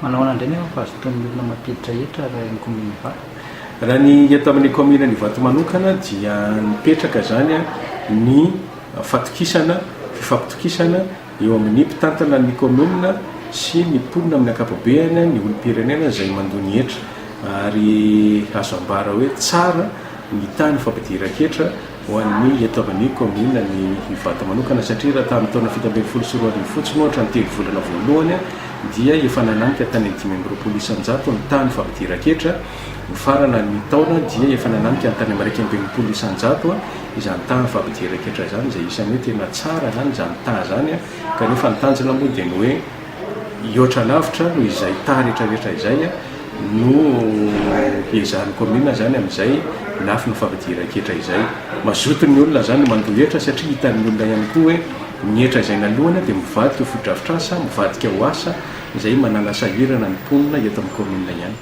Manao ahoana indray nefa ny fahazotoan'ny olona mampiditra hetra raha ny kaominina Ivato? Raha ny eto amin'ny kaominina Ivato manokana dia mipetraka izany ny fatokisana, fifampitokisana eo amin'ny mpitantana ny kaominina sy ny mponina amin'ny ankapobeany, ny olom-pirenena izay mandoa ny hetra. Ary azo ambara hoe tsara ny tany fampidiran-ketra ho an'ny eto amin'ny kaominina ny Ivato manokana satria raha tamin'ny taona 2017 fotsiny ohatra ny telo volana voalohany dia efa nananika tany amin'ny 25% ny tany fampidiran-ketra, nifarana ny taona dia efa nananika ny tany amin'ny 61% izany tahan'ny fampidiran-ketra izany izay isan'ny hoe tena tsara izany izany taha izany kanefa ny tanjona moa dia ny hoe Hihoatra lavitra noho izay taha rehetra rehetra izay no hiezahan'ny kaominina izany amin'izay lafiny fampidiran-ketra izay. Mazoto ny olona izany mandoa hetra satria hitan'ny olona ihany koa hoe ny hetra izay naloany dia mivadika ho fotodrafitrasa, mivadika ho asa izay manala sahirana ny mponina eto amin'ny kaominina ihany.